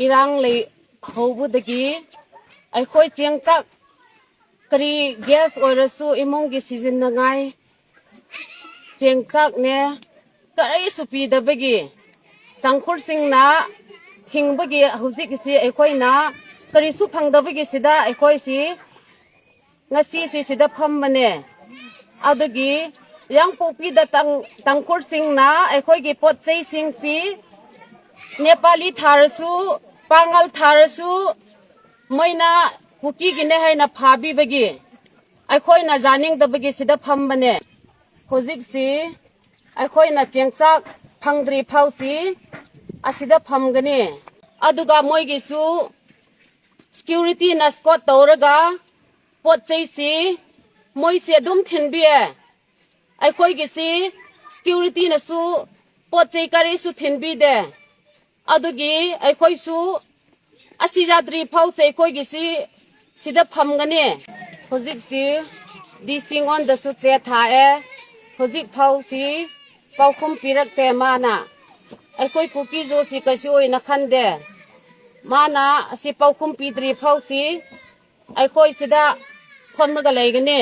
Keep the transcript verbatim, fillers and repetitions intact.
ꯏꯔꯥꯡ ꯂꯩ ꯍꯧꯕꯗꯒꯤ ꯑꯩꯈꯣꯏ ꯆꯦꯡ ꯆꯥꯛ ꯀꯔꯤ ꯒ꯭ꯌꯥꯁ ꯑꯣꯏꯔꯁꯨ ꯏꯃꯨꯡꯒꯤ ꯁꯤꯖꯤꯟꯅꯉꯥꯏ ꯆꯦꯡ ꯆꯥꯛꯅꯦ ꯀꯔꯤꯁꯨ ꯄꯤꯗꯕꯒꯤ ꯇꯥꯡꯈꯨꯜꯁꯤꯡꯅ ꯍꯤꯡꯕꯒꯤ ꯍꯧꯖꯤꯛꯁꯤ ꯑꯩꯈꯣꯏꯅ ꯀꯔꯤꯁꯨ ꯐꯪꯗꯕꯒꯤ ꯁꯤꯗ ꯑꯩꯈꯣꯏꯁꯤ ꯉꯁꯤꯁꯤ ꯁꯤꯗ ꯐꯝꯕꯅꯦ꯫ ꯑꯗꯨꯒꯤ ꯌꯥꯡꯄꯣꯛꯄꯤꯗ ꯇꯥꯡ-, ꯇꯥꯡꯈꯨꯜꯁꯤꯡꯅ ꯑꯩꯈꯣꯏꯒꯤ ꯄꯣꯠ ꯆꯩꯁꯤꯡꯁꯤ ꯅꯦꯄꯥꯂꯤ ꯊꯥꯔꯁꯨ, ꯄꯥꯉꯜ ꯊꯥꯔꯁꯨ, ꯃꯣꯏꯅ ꯀꯨꯀꯤꯒꯤꯅꯦ ꯍꯥꯏꯅ ꯐꯥꯕꯤꯕꯒꯤ ꯑꯩꯈꯣꯏꯅ ꯌꯥꯅꯤꯡꯗꯕꯒꯤ ꯁꯤꯗ ꯐꯝꯕꯅꯦ꯫ ꯍꯧꯖꯤꯛꯁꯤ ꯑꯩꯈꯣꯏꯅ ꯆꯦꯡꯆꯥꯛ ꯐꯪꯗ꯭ꯔꯤ ꯐꯥꯎꯁꯤ ꯑꯁꯤꯗ ꯐꯝꯒꯅꯤ꯫ ꯑꯗꯨꯒ ꯃꯣꯏꯒꯤꯁꯨ ꯁꯦꯀ꯭ꯌꯨꯔꯤꯇꯤꯅ ꯁ꯭ꯀꯣꯠ ꯇꯧꯔꯒ ꯄꯣꯠ ꯆꯩꯁꯤ ꯃꯣꯏꯁꯤ ꯑꯗꯨꯝ ꯊꯤꯟꯕꯤꯌꯦ꯫ ꯑꯩꯈꯣꯏꯒꯤꯁꯤ ꯁꯦꯀ꯭ꯌꯨꯔꯤꯇꯤꯅꯁꯨ ꯄꯣꯠ ꯆꯩ ꯀꯔꯤꯁꯨ ꯊꯤꯟꯕꯤꯗꯦ꯫ ꯑꯗꯨꯒꯤ ꯑꯩꯈꯣꯏꯁꯨ ꯑꯁꯤ ꯌꯥꯗ꯭ꯔꯤ ꯐꯥꯎꯁꯦ ꯑꯩꯈꯣꯏꯒꯤꯁꯤ ꯁꯤꯗ ꯐꯝꯒꯅꯤ꯫ ꯍꯧꯖꯤꯛꯁꯤ ꯗꯤ ꯁꯤ ꯉꯣꯟꯗꯁꯨ ꯆꯦ ꯊꯥꯛꯑꯦ꯫ ꯍꯧꯖꯤꯛ ꯐꯥꯎꯁꯤ ꯄꯥꯎꯈꯨꯝ ꯄꯤꯔꯛꯇꯦ ꯃꯥꯅ꯫ ꯑꯩꯈꯣꯏ ꯀꯨꯀꯤꯁꯨ ꯁꯤ ꯀꯩꯁꯨ ꯑꯣꯏꯅ ꯈꯟꯗꯦ꯫ ꯃꯥꯅ ꯑꯁꯤ ꯄꯥꯎꯈꯨꯝ ꯄꯤꯗ꯭ꯔꯤ ꯐꯥꯎꯁꯤ ꯑꯩꯈꯣꯏ ꯁꯤꯗ ꯐꯝꯂꯒ ꯂꯩꯒꯅꯤ꯫